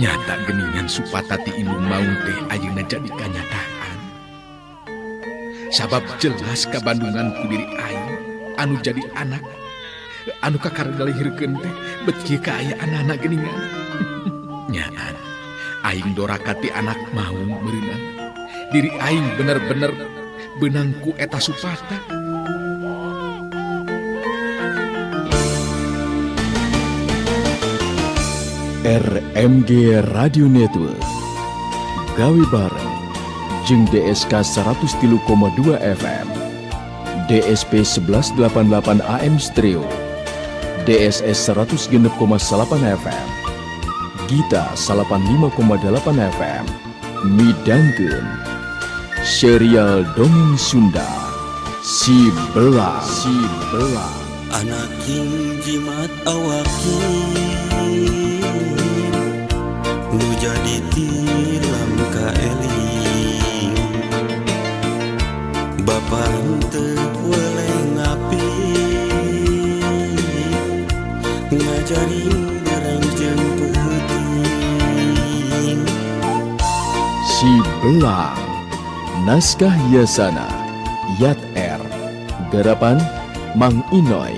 Nyata geningan Supata ti indung maung teh ayeuna jadi kanyataan. Sabab jelas kabandungan ku diri aing anu jadi anak anu kakara dilahirkeun teh bet kieu kaayaan anak geningan. Nyaan aing doraka ti anak maung meureunang. Diri aing bener-bener beunang ku eta Supata. RMG Radio Network gawe bareng jeung DSK 103,2 FM, DSP 1188 AM Stereo, DSS 106,8 FM, Gita 85,8 FM, midangkeun serial dongeng Sunda Si Belang. Si Belang. Anak jimat awakin nu jadi tilam kaeling, bapa henteu weleh ngapi ngajarin bareng jeung peuting. Si Belang, naskah Yasana Yat R, garapan Mang Inoy,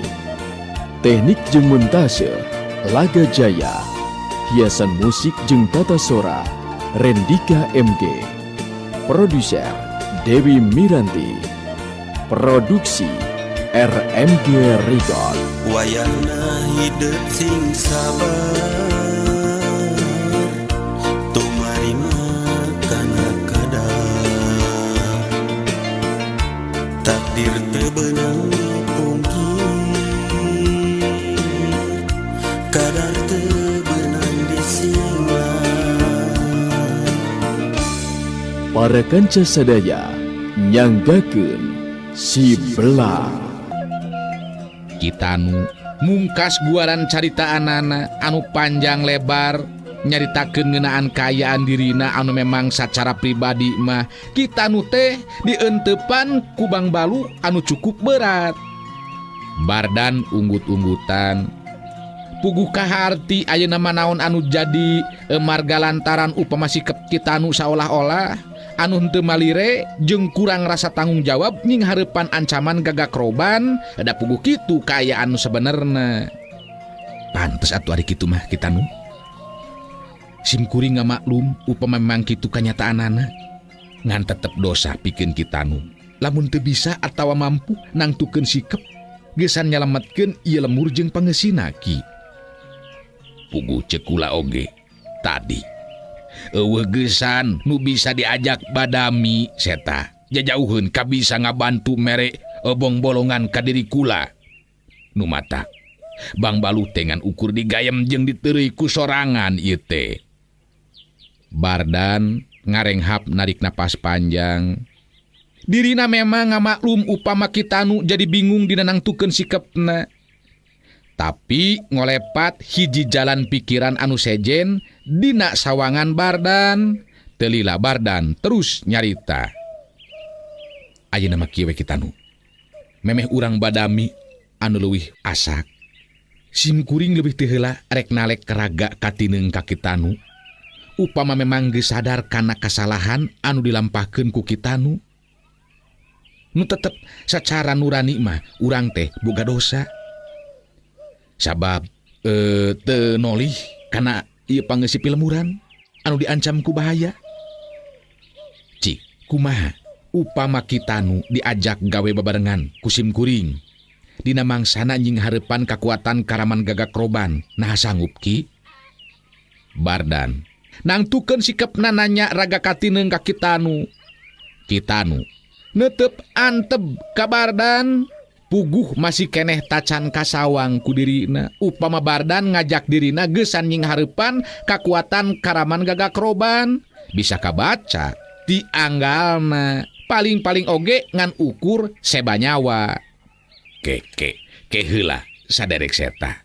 teknik jeung montase Laga Jaya, hiasan musik jeung tata sora Rendika MG, produser Dewi Miranti, produksi RMG Record. Wayahna hidup sing sabar, tumarima kana kadar, takdir teu beunang dipungkir, kadar teu beunang disinglar. Para kanca sadaya nyanggakeun Si Belang. Kitanu mungkas guaran carita anana anu panjang lebar nyaritakeun ngeunaan kaayaan dirina anu memang sacara pribadi mah Kitanu teh dientepan ku Bang Balu anu cukup berat. Bardan unggut-unggutan puguh kaharti ayeuna mah naon anu jadi marga lantaran upama sikep Kitanu saolah-olah anu henteu malire jeung kurang rasa tanggung jawab nying hareupan ancaman gagakroban da puguh kitu kaayaan nu sabenerna. Pantes atuh ari kitu mah Kitanu. Simkuring ngamaklum upama memang kitu kanyataanana, ngan tetep dosa pikeun Kitanu. Lamun teu bisa atawa mampu nangtukeun sikep gesan nyalametkeun ieu lemur jeung pangeusina ki. Puguh ceuk kula oge tadi eueuh geusan nu bisa diajak badami seta jajauheun ka bisa ngabantu mere obong bolongan ka diri kula. Nu mata Bang Balu teh ngan ukur digayem jeung diteureuy ku sorangan ieu teh. Bardan ngarenghap narik napas panjang. Dirina memang ngamaklum upama Kitanu jadi bingung dina nangtukeun sikepna. Tapi ngolepat hiji jalan pikiran anu sejen dina sawangan Bardan. Telila Bardan terus nyarita. Ayeuna mah kieu we Kitanu. Memeh urang badami anu leuwih asak. Simkuring leuwih teu heula rek nalek keraga katineung ka Kitanu. Upama memang geus sadar kana kasalahan anu dilampahkeun ku Kitanu. Nu tetep sacara nurani mah urang teh boga dosa. Sabab teu nolih kana ieu pangeusi pilemuran anu diancam ku bahaya. Cik, kumaha upama Kitanu diajak gawe babarengan ku simkuring. Dina mangsana nying hareupan kakuatan karaman gagakroban, naha sanggup ki? Bardan nangtukeun sikepna nanya raga katineung ka Kitanu. Kitanu netep anteb ka Bardan. Puguh masih keneh tacan kasawang ku dirina. Upama Bardan ngajak dirina geusan nying hareupan kakuatan karaman gagakroban. Bisa kabaca ti anggalna. Paling-paling oge ngan ukur seba nyawa. Keke keheula saderek seta.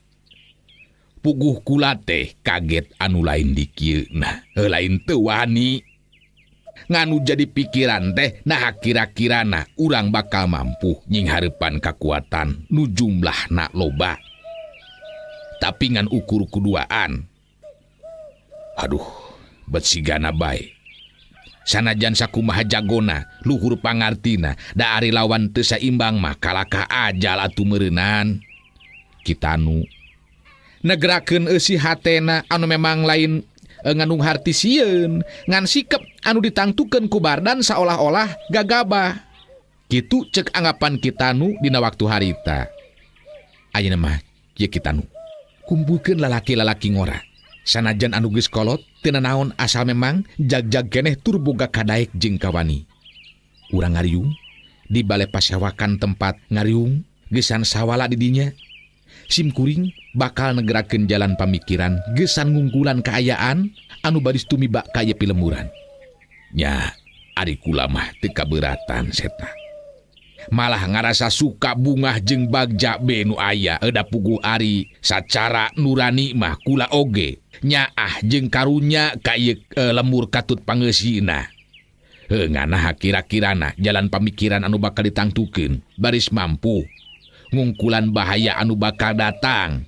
Puguh kula teh kaget anu lain di kieu nah, lain teu wani. Nganu jadi pikiran teh nah kira-kirana urang bakal mampu nying hareupan kakuatan nu jumlahna loba. Tapi ngan ukur kuduaan. Aduh, bet sigana bae. Sanajan sakumaha jagona, luhur pangartina, da ari lawan teu saimbang mah kalakah ajal atuh meureunan. Kitanu negerakeun eusi hatena anu memang lain ngandung harti sieun, ngan sikep anu ditangtukeun ku Bardan saolah-olah gagabah. Kitu cek anggapan Kitanu dina waktu harita. Ayeuna mah ieu Kitanu kumpulkeun lalaki-lalaki ngora. Sanajan anu geus kolot teu nanaon asal memang jag-jag keneh tur boga kadaek jeung kawani. Urang ngariung di bale pasewakan tempat ngariung geusan sawala di dinya. Sim kuring bakal negerakeun jalan pamikiran geusan ngungkulan kaayaan anu baris tumiba ka ieu pilemburan. Nya ari kula mah teu kaberatan seta. Malah ngarasa suka bungah jeung bagja be nu aya eda puguh ari sacara nurani mah kula oge nyaah jeung karunya ka ieu lembur katut pangeusina. Heuh nganah kira-kirana jalan pamikiran anu bakal ditangtukeun baris mampu ngungkulan bahaya anu bakal datang.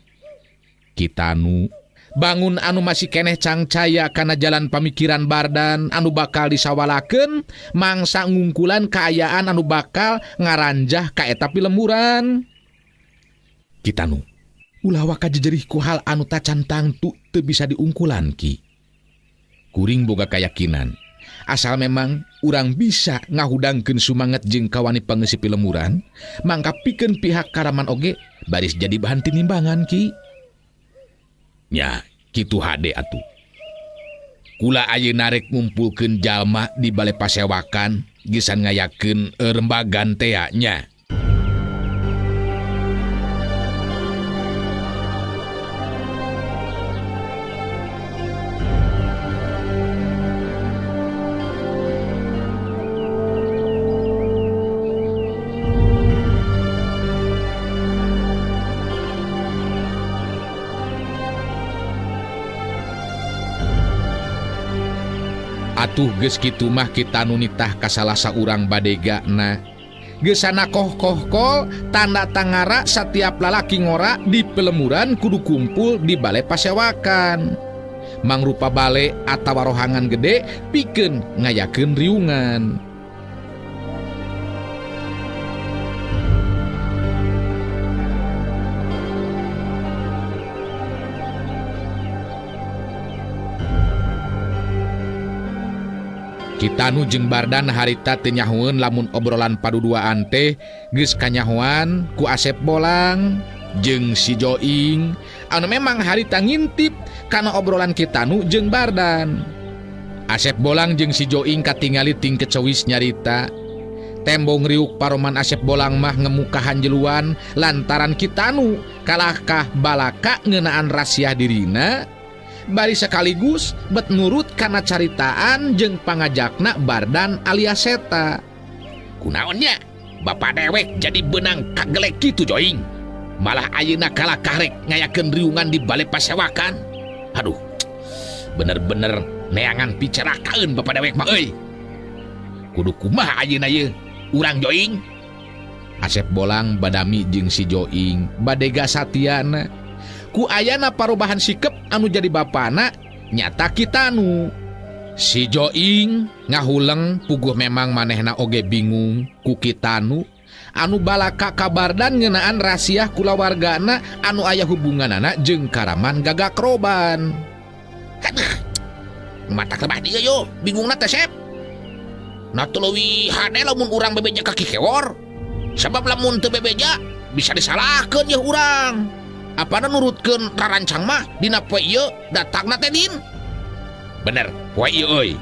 Kitanu bangun anu masih keneh cangcaya kana jalan pamikiran Bardan anu bakal disawalakeun mangsa ngungkulan kaayaan anu bakal ngaranjah ka eta pilemburan. Kitanu ulah waka jejerih ku hal anu tacan tangtu teu bisa diungkulan ki. Kuring boga kayakinan asal memang urang bisa ngahudangkeun sumanget jeung kawani pangeusi pilemburan mangka pikeun pihak karaman oge baris jadi bahan tinimbangan ki. Nya kitu hade atuh. Kula ayeuna rek ngumpulkeun jalma di bale pasewakan geusan ngayakeun rembagan tea nya. Atuh geus kitu mah kita nunitah ka salah saurang badegana. Geusana koh-koh-kol tanda tangara setiap lalaki ngora di pelemuran kudu kumpul di bale pasewakan. Mangrupa bale atawa rohangan gede pikeun ngayakeun riungan. Kitanu jeung Bardan harita teu nyahoeun lamun obrolan paduduaan teh geus kanyahoan ku Asep Bolang jeung si Joing anu memang harita ngintip kana obrolan Kitanu jeung Bardan. Asep Bolang jeung si Joing katingali ting kecewis nyarita. Tembong riuk paroman Asep Bolang mah ngemukahan jeluan lantaran Kitanu kalahkah balaka ngeunaan rahasia dirina. Bari sekaligus bet nurut kana caritaan jeung pangajakna Bardan alias Seta. Kunaonnya bapak dewek jadi benang kagelek kitu Joing. Malah ayeuna kalah karek ngayakeun riungan di bale pasewakan. Aduh, bener-bener neangan picerakaeun bapak dewek mah euy. Kudu kumaha ayeuna ye urang Joing? Asep Bolang badami jeung si Joing badega satiana. Ku ayana parubahan sikep anu jadi bapana nyata Kitanu. Si Joing ngahuleng puguh memang manehna oge bingung ku Kitanu anu balaka kabardan ngeunaan rasiah kulawargana anu aya hubunganana jeung karaman gagakroban. Mata lebah dieu yo bingungna teh Sep. Na teu leuwih hade lamun urang bebeja ka Ki Kewor. Sabab lamun teu bebeja bisa disalahkeun yeuh urang. Apana nurutkeun rarancang mah dina poe ieu datangna teh Din. Bener, poe ieu euy.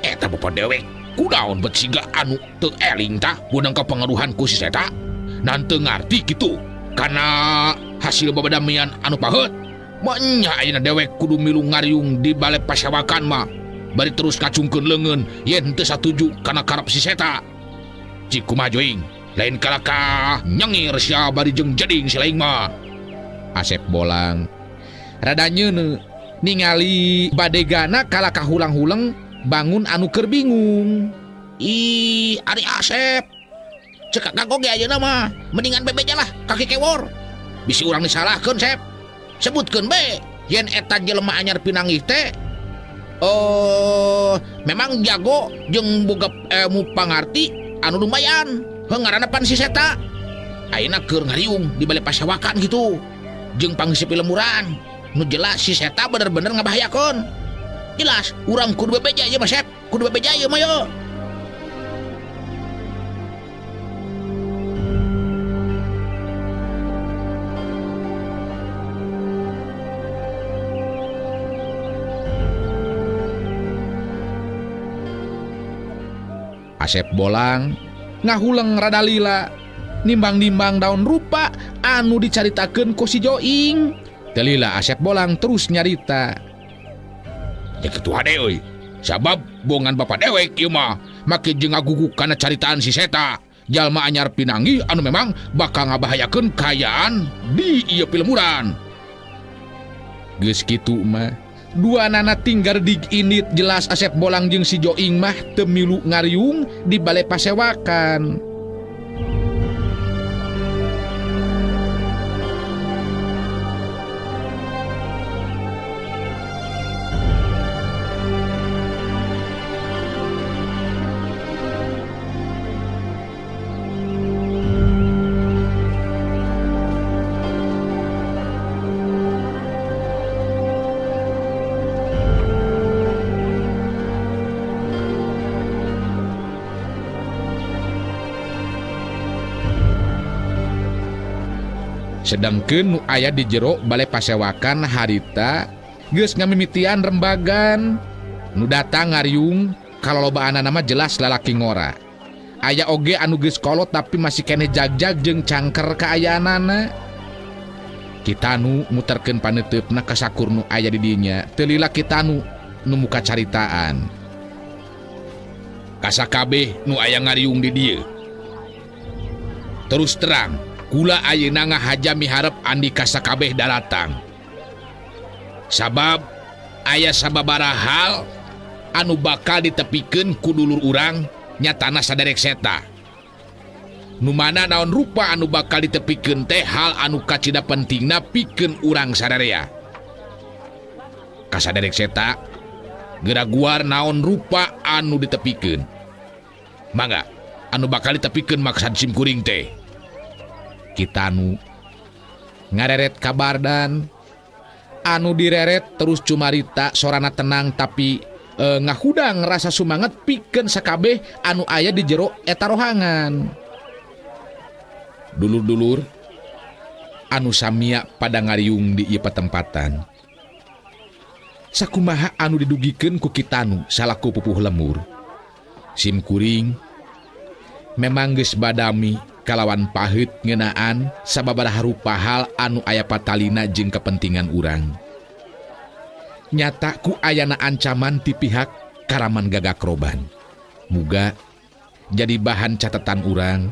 Eta bapa dewek kunaon bet siga anu teu eling tah beunang kapangaruhan ku si Seta. Nan teu ngarti kitu kana hasil babadamian anu paheut. Manya ayeuna dewek kudu milu ngariung di bale pasewakan mah. Bari terus kacungkeun leungeun yen teu satuju kana karep si Seta. Cik kumaha Joing? Lain kalakah nyengir sia bari jeung jeding si laing mah. Asep Bolang rada nyeuneu ningali badegana kalakah hulang-huleng bangun anu keur bingung. Ih, ari Asep. Cek kang oge ayeuna mah mendingan bebeja lah ka Ki Kewor. Bisi urang disalahkeun Sep. Sebutkeun be yen eta jelema anyar pinanggih teh Oh, memang jago jeung boga ilmu pangarti anu lumayan. Heuh ngaranna pan si Seta. Ayeuna keur ngariung di bale pasawakan gitu. Jeung pangisi pilemuran. Nu jelas si Seta bener-bener ngabahayakeun. Jelas urang kudu bebeja ieu mah Sep, kudu bebeja ieu mah yo. Asep Bolang ngahuleng rada lila nimbang-nimbang daun rupa anu dicaritakeun ku si Joing. Teu lila Asep Bolang terus nyarita. Ya kitu hade euy. Sabab bongan bapa dewek ieu mah make jeung ngaguguk kana caritaan si Seta. Jalma anyar pinanggih anu memang bakal ngabahayakeun kaayaan di ieu pilemuran. Geus kitu mah dua nana tinggal dig init jelas Asep Bolang jeung si Joing mah teu milu ngariung di bale pasewakan. Sedangkeun nu aya di jero bale pasewakan harita geus ngamimitian rembagan. Nu datang ngariung kalolobaanana mah jelas lalaki ngora. Aya oge anu geus kolot tapi masih keneh jagjag jeung cangker kaayaanana. Kitanu muterkeun paneuteup ka sakur nu aya di dinya. Teu lila Kitanu nu muka caritaan. Kasakabeh nu aya ngariung di dieu. Terus terang kula ayeuna ngahaja miharep andika sakabeh daratang. Sabab aya sababaraha hal anu bakal ditepikeun ku dulur urang nyatana saderek Seta. Nu mana naon rupa anu bakal ditepikeun teh hal anu kacida pentingna pikeun urang sadarea. Kasaderek Seta geraguar naon rupa anu ditepikeun. Mangga anu bakal ditepikeun maksad simkuring teh. Kitanu ngareret kabardan anu direret terus cumarita sorana tenang tapi ngahudang rasa sumanget pikeun sakabeh anu aya di jero eta rohangan. Dulur-dulur anu samia pada ngariung di ieu patempatan. Sakumaha anu didugikeun ku Kitanu salaku pupuh lemur. Simkuring memang geus badami kalawan pahit ngeunaan sababaraha rupa hal anu aya patalina jeung kepentingan urang. Nyata ku ayana ancaman ti pihak Karaman Gagakroban. Muga jadi bahan catatan urang.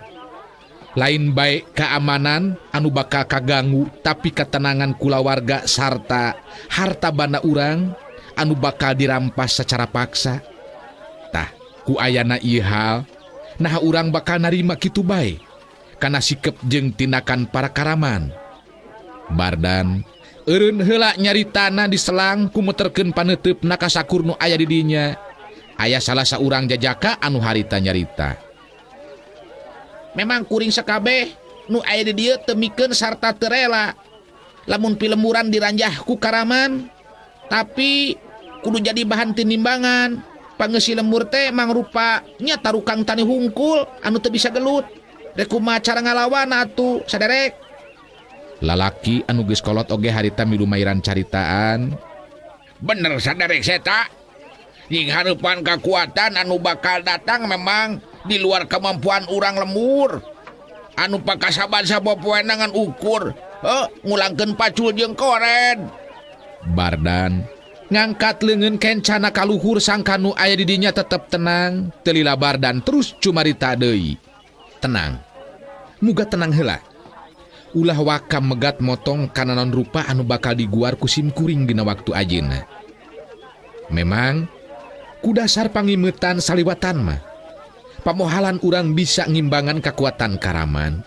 Lain baik keamanan anu bakal kaganggu tapi ketenangan kulawarga sarta harta banda urang anu bakal dirampas secara paksa. Tah ku ayana ieu hal nah urang bakal narima kitu bae kana sikep jeung tindakan para karaman. Bardan eureun heula nyaritana diselang ku muterkeun paneuteupna ka sakur nu aya di dinya. Aya salah saurang jajaka anu harita nyarita. Memang kuring sakabeh nu aya di dieu teu mikeun sarta teu rela lamun pilemburan diranjah ku karaman, tapi kudu jadi bahan tinimbangan. Pangeusi lembur teh mangrupa nya tarukang tani hungkul anu teu bisa gelut. Rek kumaha cara ngalawan atuh saderek. Lalaki anu geus kolot oge harita milu mairan caritaan. Bener saderek Seta. Nying hareupan kakuatan anu bakal datang memang di luar kemampuan urang lembur. Anu pakasaban sapopoena ngan ukur, ngulangkeun pacul jeung koren. Bardan ngangkat leungeun kencana kaluhur sangkanu aya di dinya tetep tenang, teu lila Bardan terus cumarita deui. Tenang. Muga tenang heula. Ulah waka megat motong kana naon rupa anu bakal diguar ku simkuring dina waktu ajeuna. Memang ku dasar pangimetan saliwatan mah pamohalan urang bisa ngimbangan kekuatan karaman.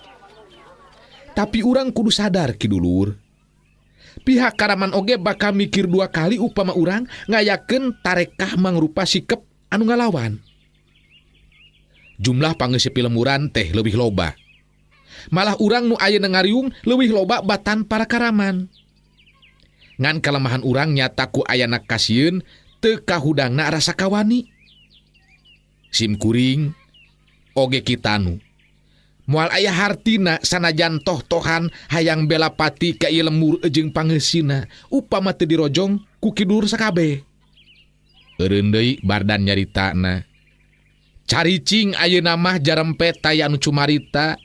Tapi urang kudu sadar ki dulur. Pihak Karaman oge bakal mikir dua kali upama urang ngayakeun tarekah mangrupa sikep anu ngalawan. Jumlah pangeusi pilemuran teh leuwih loba. Malah urang nu ayeuna ngariung leuwih loba batan para Karaman. Ngan kalemahan urang nyata ku ayana kasieun teu kahudangna rasa kawani. Sim kuring oge kitanu. Moal aya hartina sanajan toh-tohan hayang bela pati ka ieu lemur jeung pangeusina upama teu dirojong ku kidur sakabeh. Eureun deui Bardan nyaritana. Caricing ayeuna mah jarempet taya anu cumarita,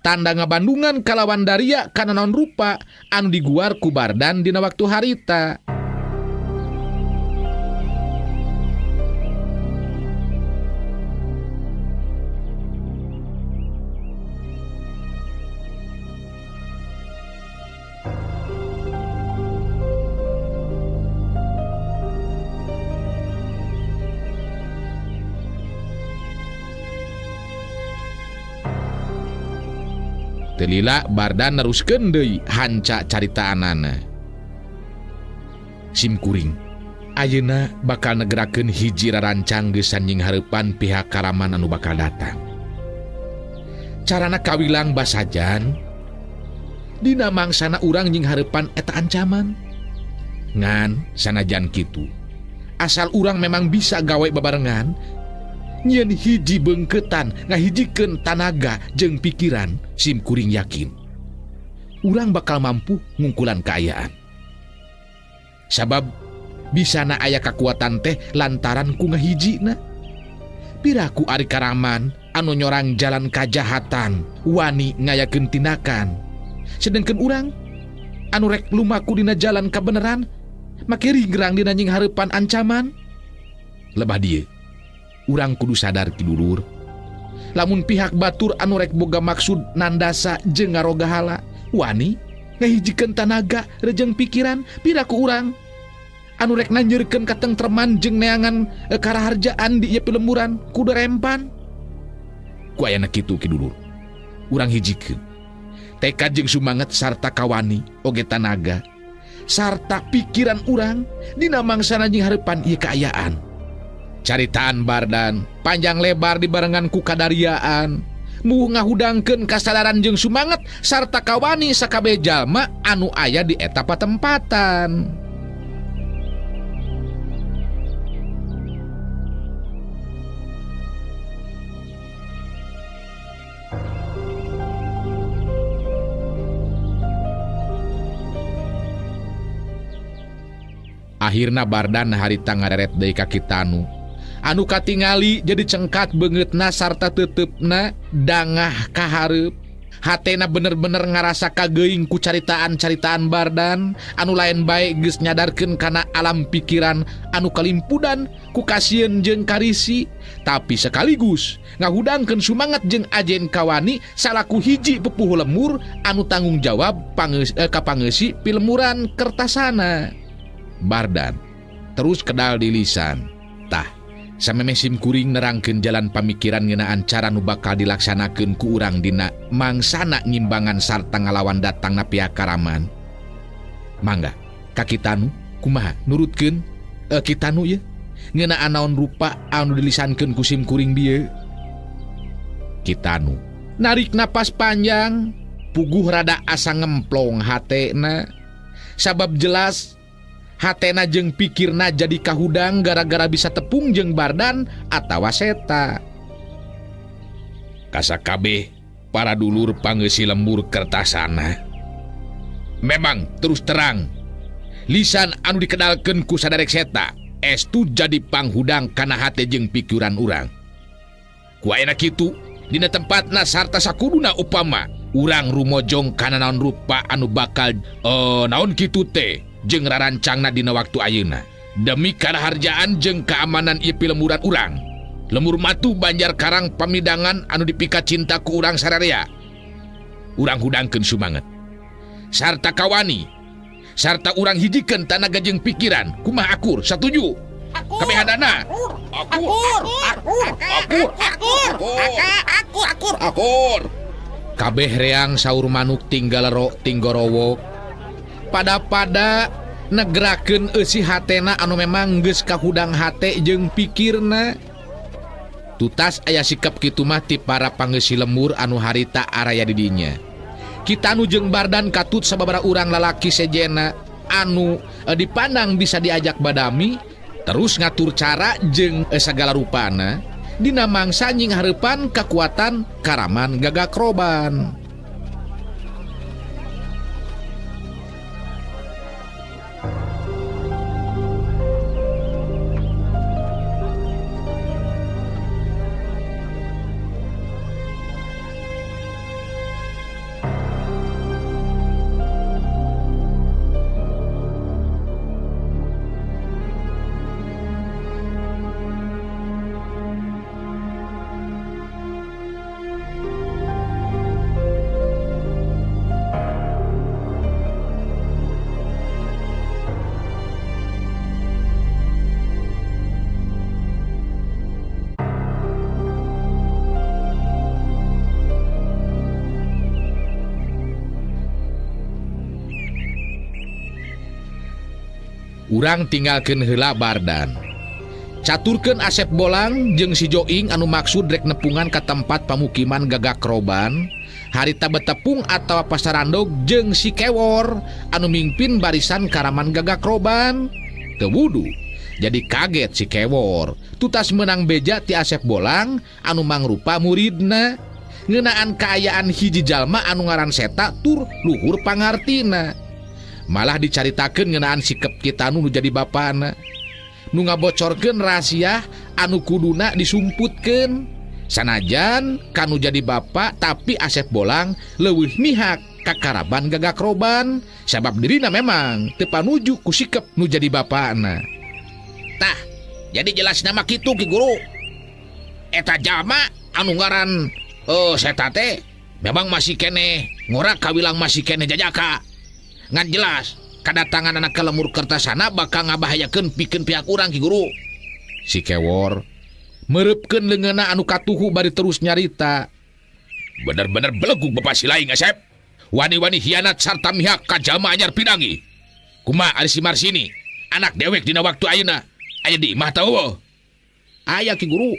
tanda ngabandungan kalawan daria kana naon rupa anu diguar ku Bardan dina waktu harita. Telila Bardan neruskeun deui hanca caritaanana. Sim kuring ayeuna bakal negerakeun hiji rarancang geus nying hareupan pihak Karaman anu bakal datang. Carana kawilang basajan dina mangsana urang nying hareupan eta ancaman. Ngan sanajan kitu, asal urang memang bisa gawe babarengan, nyieun hiji beungkeutan ngahijikeun tanaga jeung pikiran, sim kuring yakin urang bakal mampu ngungkulan kaayaan. Sabab bisana aya kakuatan teh lantaran ku ngahijina. Piraku ari Karaman anu nyorang jalan kajahatan wani ngayakeun tindakan, sedengkeun urang anu rek lumaku dina jalan kabeneran make ringrang dina nying hareupan ancaman. Lebah dieu urang kudu sadar ki dulur, lamun pihak batur anu rek boga maksud nandasa jeung ngaroga hala wani ngahijikeun tanaga rejeng pikiran, piraku urang anu rek nanjeurkeun katengtreman jeung neangan karaharjaan di ieu pilemburan kudu rempan. Ku ayana kitu ki dulur, urang hijikeun tekad jeung sumanget sarta kawani oge tanaga sarta pikiran urang dina mangsana jeung hareupan ieu kaayaan. Caritaan Bardan panjang lebar dibarengan ku kadariaan, muh ngahudangkeun kasadaran jeung sumanget sarta kawani sakabeh jalma anu aya di eta patempatan. Akhirna Bardan harita ngareret deui ka Kitanu anu katingali jadi cengkat beungeutna sarta teuteup-na dangah kahareup. Hatena bener-bener ngarasa kageuing ku caritaan-caritaan Bardan anu lain bae geus nyadarkeun kana alam pikiran anu kalimpudan ku kasieun jeung karisi, tapi sekaligus ngahudangkeun sumanget jeung ajen kawani salaku hiji pupuhu lemur anu tanggung jawab ka pangeusi pilemuran Kertasana. Bardan terus kedal di lisan. Tah samemeh sim kuring nerangkeun jalan pamikiran ngeunaan cara nu bakal dilaksanakeun ku urang dina mangsana ngimbangan sarta ngalawan datangna pihak Karaman. Mangga ka Kitanu kumaha nurutkeun Kitanu ieu ngeunaan naon rupa anu dilisankeun ku sim kuring bieu. Kitanu narik napas panjang, puguh rada asa ngemplong hatena, sabab jelas hatena jeung pikirna jadi kahudang gara-gara bisa tepung jeung Bardan atawa Seta. Kasakabeh para dulur pangeusi lembur Kertasana. Memang terus terang lisan anu dikedalkeun ku sadarek Seta estu jadi panghudang kana hate jeung pikiran urang. Ku ayeuna kitu dina tempatna sarta sakuduna upama urang rumojong kana naon rupa anu bakal naon kitu teh jeung rarancangna dina waktu ayeuna demi karaharjaan jeung keamanan ieu pilemburan urang. Lemur matu Banjar Karang pamidangan anu dipika cinta ku urang sararea. Urang hudangkeun sumanget sarta kawani sarta urang hijikeun tanaga jeung pikiran. Kumaha akur satuju? Kabehanana akur akur akur akur akur akur. Kabeh reang saur manuk tinggal ro tinggorowok. Pada-pada negrakeun eusi hatena anu memang geus kahudang hate jeung pikirna. Tutas aya sikap kitu mah ti para pangeusi lemur anu harita araya di dinya. Kitanu jeung Bardan katut sababaraha urang lalaki sejena anu dipandang bisa diajak badami terus ngatur cara jeung sagala rupana dina mangsa nying hareupan kakuatan Karaman Gagakroban. Urang tinggalkeun heula Bardan. Caturkeun Asep Bolang jeung si Joing anu maksud rek nepungan ka tempat pamukiman Gagakroban, harita betepung atawa pasarandog jeung si Kewor anu mingpin barisan Karaman Gagakroban. Teu wudu. Jadi kaget si Kewor, tutas menang beja ti Asep Bolang anu mangrupa muridna. Ngeunaan kaayaan hiji jalma anu ngaran Seta tur luhur pangartina. Malah dicaritakeun ngeunaan sikep Kitanu nu jadi bapana. Nu ngabocorkeun rahasia anu kuduna disumputkeun. Sanajan kanu jadi bapa tapi Asep Bolang leuwih mihak ka Karaban Gagakroban sabab dirina memang teu panuju ku sikep nu jadi bapana. Tah, jadi jelas nama kitu Ki Guru. Eta jalma anu ngaran Seta teh memang masih keneh ngora kawilang masih keneh jajaka. Ngan jelas kadatangan anak ke lemur Kertasana bakal ngabahayakeun pikeun pihak urang Ki Guru. Si Kewor mereupkeun leungeunna anu katuhu bari terus nyarita. Bener-bener belegug bapak si laing Asep. Wani-wani hianat sarta mihak ka jalma anyar pinangi. Kumaha ari si Marsini anak dewek dina waktu ayeuna aya di imah tah eueuh? Aya Ki Guru.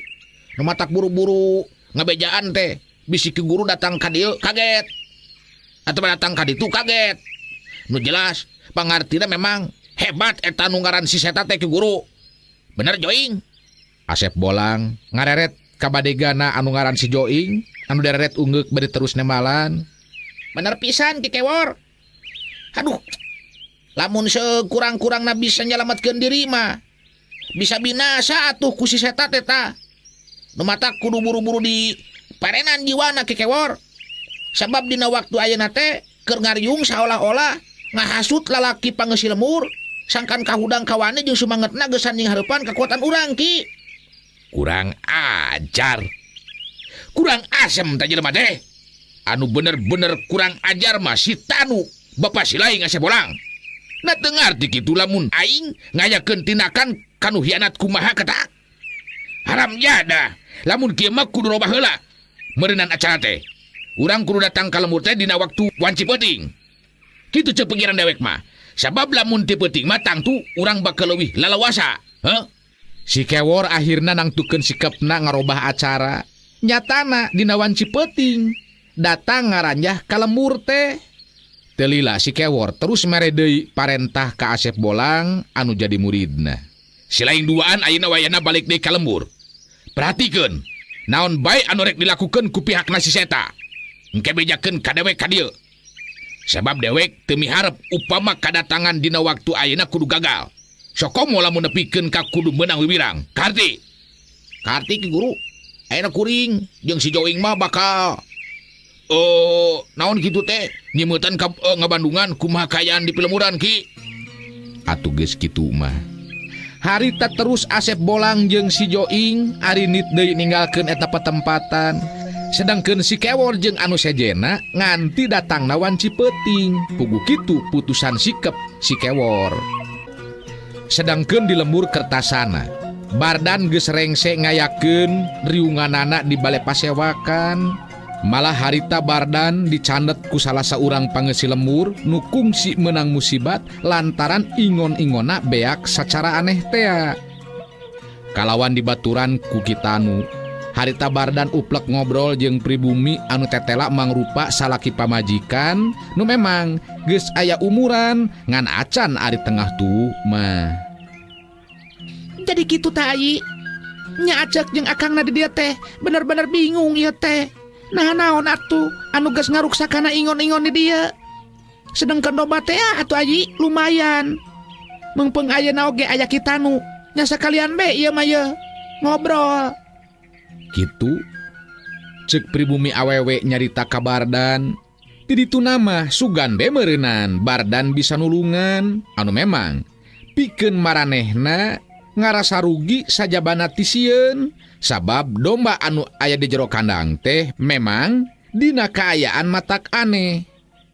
Nu matak buru-buru ngabejaan teh bisi Ki Guru datang ka dieu kaget. Atawa datang ka ditu kaget. Nu jelas pangartina memang hebat eta nu ngaran si Seta teh Ki Guru. Bener Joing? Asep Bolang ngareret ka badegana anu ngaran si Joing anu dereret ungeuk bari terus nemalan. Bener pisan Ki Kewor. Aduh. Lamun sekurang-kurangna bisa nyalametkeun diri mah bisa binasa atuh ku si Seta teh tah. Nu matak kudu buru-buru di parenan jiwana Ki Kewor. Sabab dina waktu ayeuna teh keur ngariung saolah-olah ngahasut lalaki pangeusi lemur sangkan kahudang kawane jeung sumangetna geusan nying hareupan kekuatan urang Ki. Kurang ajar. Kurang asem tah jelema teh. Anu bener-bener kurang ajar mah si Tanu, bapa si laing Asep Bolang. Nah teu ngarti kitu lamun aing ngayakeun tindakan kanu hianat kumaha ketak. Haram jadah. Lamun kieu mah kudu robah heula meureunan acara teh. Urang kudu datang ka lembur teh dina waktu wanci peuting. Kitu ceuk pikiran dewek mah. Sabab lamun ti peuting mah tangtu urang bakal leuwih lalawasa. Heuh? Si Kewor akhirna nangtukeun sikepna ngarobah acara. Nyatana dina wanci peuting datang ngaranjah ka lembur teh. Teu lila si Kewor terus mere deui parentah ka Asep Bolang anu jadi muridna. Si lain duaan ayeuna wayahna balik deui ka lembur. Perhatikeun, naon bae anu rek dilakukeun ku pihakna si Seta. Engke bejakeun ka dewek ka dieu. Sabab dewek teu miharep upama kadatangan dina waktu ayeuna kudu gagal. Sokomo lamun nepikeun ka kudu meunang wiwirang. Karti. Karti Ki Guru. Ayeuna kuring jeung si Joing mah bakal naon kitu teh nyimeutan ka ngabandungan kumaha kaayaan di pilemuran Ki. Atuh geus kitu mah. Harita terus Asep Bolang jeung si Joing arinit deui ninggalkeun eta patempatan. Sedangkeun si Kewor jeung anu sejena nganti datangna wanci peuting. Puguh kitu putusan sikep si Kewor. Sedangkeun di lembur Kertasana, Bardan geus rengse ngayakeun riunganana di bale pasewakan. Malah harita Bardan dicandet ku salah saurang pangeusi lembur nu kungsi meunang musibat lantaran ingon-ingonna beak sacara aneh tea. Kalawan dibaturan ku Kitanu, harita Bardan uplek ngobrol jeung pribumi anu tetela mangrupa salaki pamajikan nu memang geus aya umuran ngan acan ari tengah tuh mah. Jadi kitu tah Ayi. Nya acek jeung akangna di dieu teh bener-bener bingung ieu teh. Nah naon atuh anu geus ngaruksak kana ingon-ingon di dieu. Sedengkeun domba teh atuh Ayi lumayan. Meungpeung ayeuna oge aya Kitanu. Nya sakalian be ieu mah ye ngobrol. Kitu ceuk pribumi awewe nyarita ka Bardan. Ti ditu mah sugan be meureunan Bardan bisa nulungan anu memang pikeun maranehna ngarasa rugi sajabana ti sieun sabab domba anu aya di jero kandang teh memang dina kaayaan matak aneh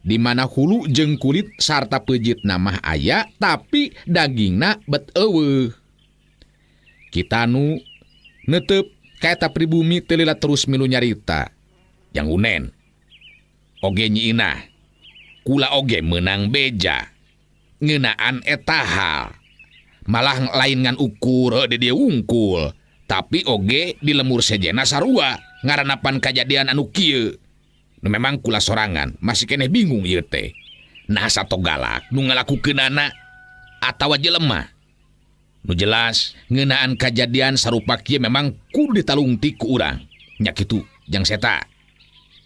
di mana hulu jeung kulit sarta peujitna mah aya tapi dagingna bet eueuh. Kitanu neuteup kaeta pribumi teu lila terus milu nyarita. Jang Unen oge Nyi Inah kula oge meunang beja ngeunaan eta hal. Malah lain ngan ukur di dia wungkul tapi oge di lemur sejena sarua ngaranapan kajadian anu kieu. Nu memang kula sorangan masih keneh bingung ieu teh. Nah sato galak nu ngalakukeunana atawa jelema. Nu jelas ngeunaan kajadian sarupa kieu memang kudu ditalungtik ku urang. Nya kitu jang Seta.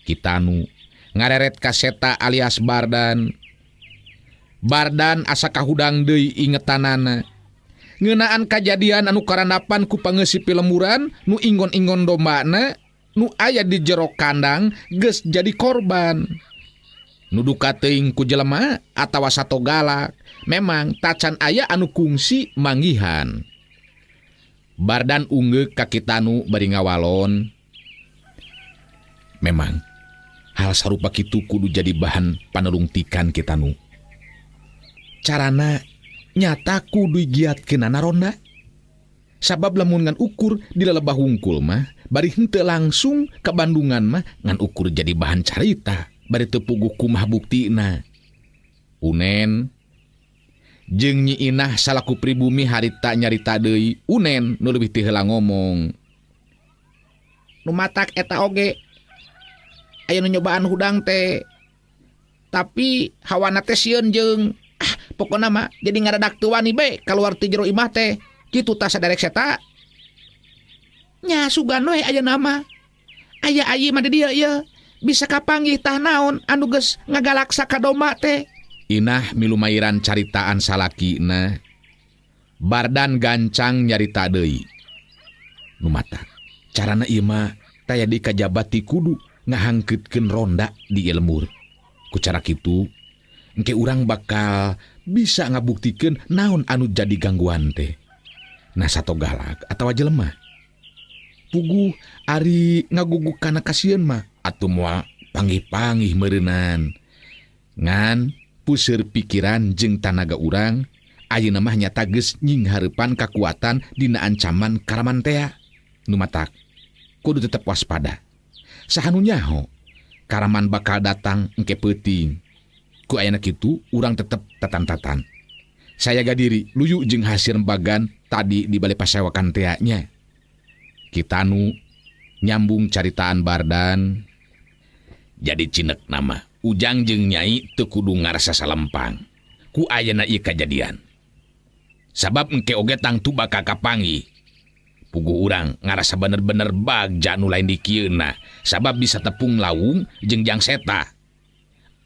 Kitanu ngareret ka Seta alias Bardan. Bardan asa kahudang deui ingetanana. Ngeunaan kajadian anu karandapan ku pangeusi pilemburan nu ingon-ingon dombana nu aya di jero kandang geus jadi korban. Nu duka teuing ku jelema atawa sato galak memang tacan aya anu kungsi manggihan. Bardan unggeuk ka Kitanu bari ngawalon. Memang hal sarupa kitu kudu jadi bahan panelungtikan Kitanu. Carana nyata kudu giatkeunana ronda. Sabab lamun ngan ukur di lelebah hungkul mah bari henteu langsung ka Bandungan mah ngan ukur jadi bahan carita bari teu puguh kumaha buktina. Unen jeung Nyi Inah salaku pribumi harita nyarita deui Unen nu leuwih ti heula ngomong. Nu matak eta oge aya nu nyobaan hudang teh tapi hawana teh sieun jeung pokona mah jadi ngadadak teu wani be kaluar ti jero imah teh kitu tah saderek Seta. Nya sugan we ayeuna mah aya ayi mah di dieu ieu bisa kapanggih tah naon anu geus ngagalaksa ka domba teh. Inah milumairan caritaan salakina. Bardan gancang nyarita deui. Nu matak carana ieu mah taya di kajabat ti kudu ngahangkeutkeun ronda di ieu lembur. Ku cara kitu engke urang bakal bisa ngabuktikeun naon anu jadi gangguan teh. Nah sato galak atawa jelema. Puguh ari ngaguguk kana kasieun mah atuh moal panggih-panggih meureunan. Ngan puseur pikiran jeung tanaga urang ayeuna mah nyata geus nyinghareupan kakuatan dina ancaman karaman tea. Nu matak kudu tetep waspada. Saha nu nyaho karaman bakal datang engke peuting. Ku ayana kitu urang tetep tatan-tatan. Saya gadiri luyu jeung hasil rembagan tadi di balai pasewakan tea nya. Kitanu nyambung caritaan Bardan. Jadi cinek nama Ujang jeung Nyai teu kudu ngarasa salempang ku ayana ieu kajadian. Sabab engke oge tangtu bakal kapanggih. Puguh urang ngarasa bener-bener bagja nu lain dikieuna sabab bisa tepung lawung jeung Jang Seta.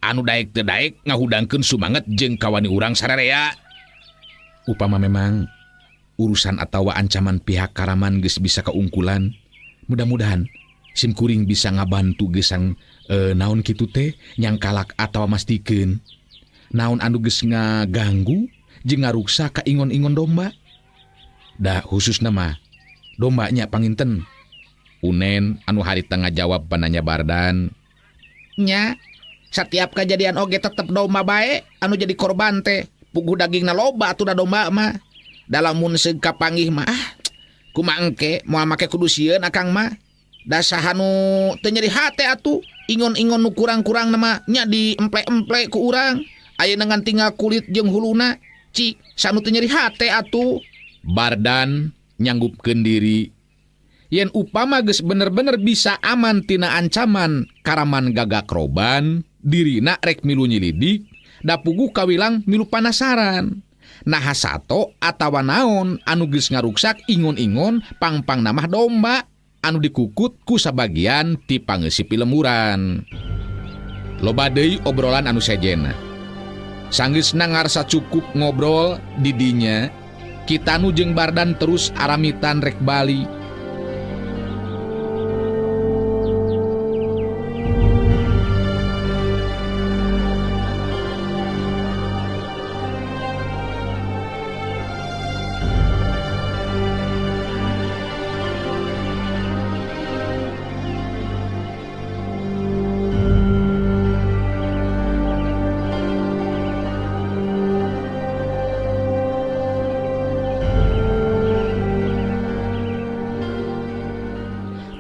Anu daek teu daek ngahudangkeun sumanget jeung kawani urang sararea. Upama memang urusan atawa ancaman pihak karaman geus bisa keungkulan, mudah-mudahan simkuring bisa ngabantu gesang naon kitu teh nyangkalak atawa mastikeun naon anu geus ngaganggu jeung ngaruksa ka ingon-ingon domba. Da khususna mah dombanya panginten. Unen anu harita ngajawab pananya Bardan. Nya setiap kejadian oge tetep domba bae anu jadi korban teh. Puguh dagingna loba atuh da domba mah. Dalamun seug kapanggih mah kumaha engke moal make kudu sieun akang mah. Da saha nu teu nyeri hate atuh, ingon-ingon nu kurang-kurang nama nya diemple-emple ku urang. Ayeuna ngan tinggal kulit jeung huluna. Cik, sanu teu nyeri hate atuh. Bardan nyanggupkeun diri. Yen upama geus bener-bener bisa aman tina ancaman karaman gagak roban, dirina rek milu nyilidik, da puguh kawilang milu panasaran. Naha sato atawa naon anu geus ngaruksak ingon-ingon pangpang namah domba anu dikukut ku sabagian ti pangeusi pilemburan. Loba deui obrolan anu sejena. Sanggeusna ngarasa cukup ngobrol di dinya, Kitanu jeung Bardan terus aramitan rek bali.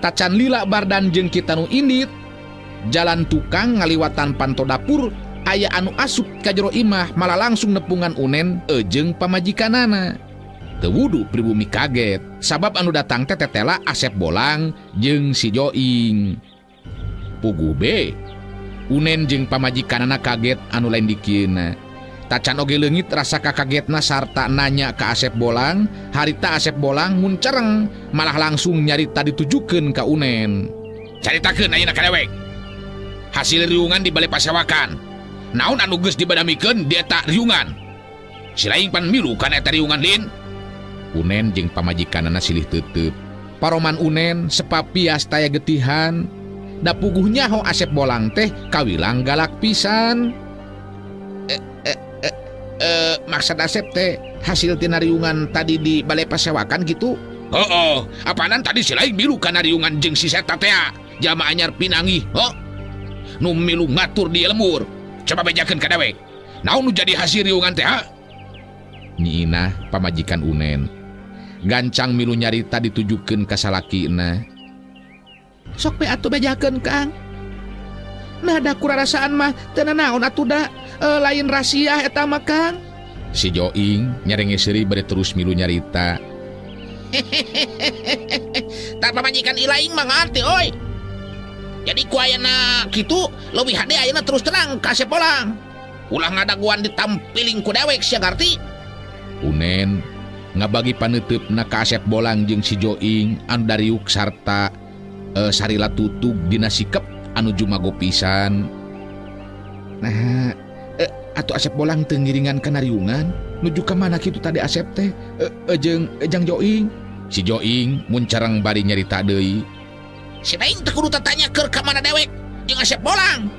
Tacan lila Bardan jeung Kitanu indit jalan tukang ngaliwatan panto dapur aya anu asup ka jero imah malah langsung nepungan Unen jeung pamajikanana. Teu wudu pribumi kaget sabab anu datang teh tetela Asep Bolang jeung si Joing. Puguh be Unen jeung pamajikanana kaget anu lain dikieuna. Tacan oge leungit rasa kakagetna sarta nanya ka Asep Bolang, harita Asep Bolang muncereng malah langsung nyarita ditujukeun ka Unen. Caritakeun ayeuna ka dewek. Hasil riungan di bale pasewakan. Naon anu geus dibadamikeun di eta riungan? Si laing pan milu kana eta riungan lin. Unen jeung pamajikanana silih teuteub. Paroman Unen sepapias taya getihan. Da puguh nyaho Asep Bolang teh kawilang galak pisan. Maksud Asep teh hasil tina riungan tadi di balai pasewakan gitu? Oh, apanan tadi si lain milu kana riungan jeung si seta teh jalma anyar pinangi, oh. Nu milu ngatur di lembur. Coba bejakeun ka dewek. Naon nu jadi hasil riungan teh ha? Nyi Inah pamajikan Unen gancang milu nyarita ditujukeun ka salakina. Sok pe atuh bejakeun Kang. Nah da kurarasaan mah teu nanaon atuh da lain rahasia eta mah Kang. Si Joing nyarenge seuri bari terus milu nyarita. Tah pamajikan ilaing mah ngarti oi. Jadi ku ayeuna kitu leuwih hade ayeuna terus terang ka Asep Bolang. Ulah ngadaguan ditampiling ku dewek sia ngarti. Unen ngabagi paneuteup-na ka Asep Bolang jeung si Joing anu dariuk sarta sarila tutug dina sikep anu jumago pisan. Nah, atuh Asep Bolang teu ngiringan kana riungan, nuju ka mana kitu tadi Asep teh jeung Jang Joing. Si Joing muncarang bari nyarita deui. Si daing teu kudu tatanya keur ka mana dewek jeung Asep Bolang.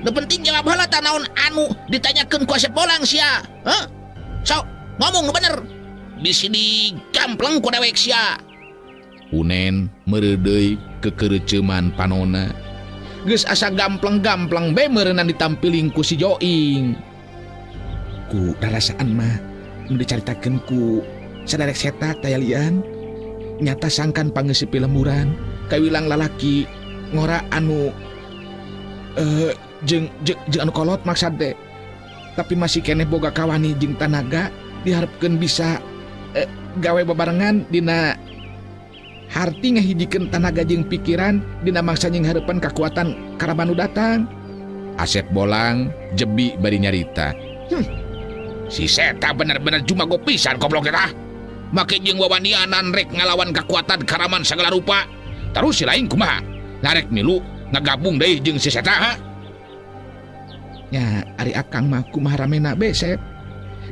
Nu penting jawab heula tah naon anu ditanyakeun ku Asep Bolang sia. Heuh? Sok ngomong nu bener. Bisi digampleng ku dewek sia. Unen meureudeuy kekereuceuman panona. Geus asa gampleng-gampleng be meureunnan ditampiling ku si Joing. Ku rarasaan mah nu dicaritakeun ku saderek seta tayalian nyata sangkan pangeusi pilemburan kawilang lalaki ngora anu jeung anu kolot maksad teh. Tapi masih keneh boga kawani jeung tanaga diharapkeun bisa gawe babarengan dina harti ngahijikeun tanaga jeung pikiran dina mangsa jeung hareupan kakuatan karaban nu datang. Asep Bolang jebi bari nyarita. Si seta bener-bener jumago pisan goblok eta. Make jeung wawanianan rek ngalawan kakuatan karaman sagala rupa. Terus si lain kumaha? Narek milu ngagabung deui jeung si seta ha? Nya ari akang mah kumaha ramena be Sep.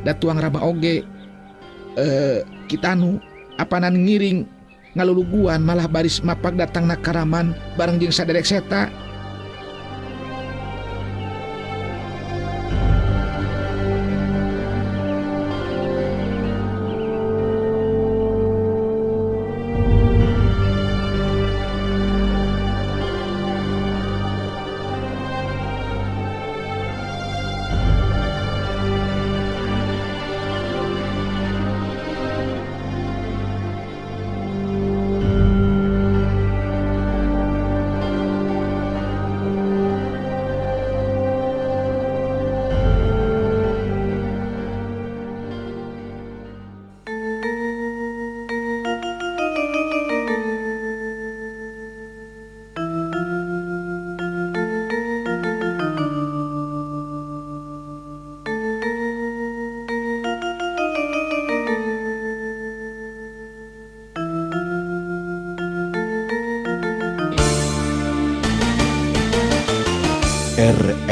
Da tuang raba oge Kitanu apanan ngiring ngaluluguan malah baris mapak datang na karaman bareng jeung saderek seta.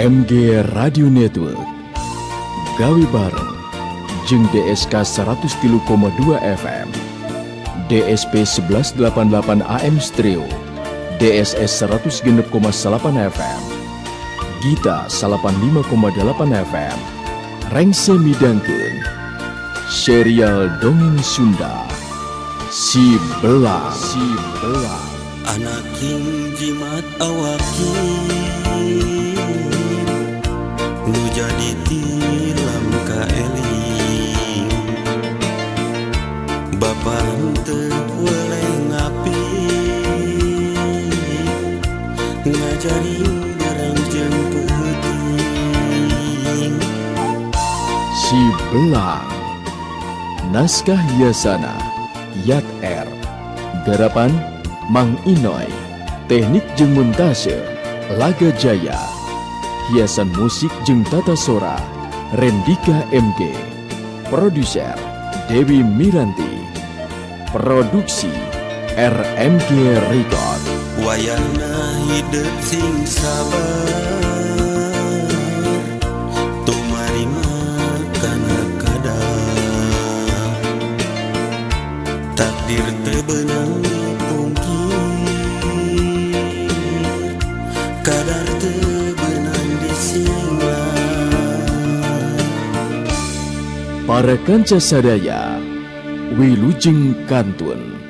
MG Radio Network gawe bareng jeung DSK 103,2 FM, DSP 1188 AM Stereo, DSS 106,8 FM, Gita 85,8 FM, Rengse midangkeun serial dongeng Sunda Si Belang. Si Belang. Anaking jimat awakin nu jadi tilam kaeling bapa henteu weleh ngapi ngajarin barang jeung peuting. Si Belang. Naskah Yasana Yat R. Garapan Mang Inoy. Teknik jeung montase Laga Jaya. Hiasan musik jeung tata sora Rendika MG. Produser Dewi Miranti. Produksi RMG Record. Wayahna hidup sing sabar tumarima kana kadar takdir teu beunang dipungkir kadar teu beunang disinglah. Para kanca sadaya wilujeng kantun.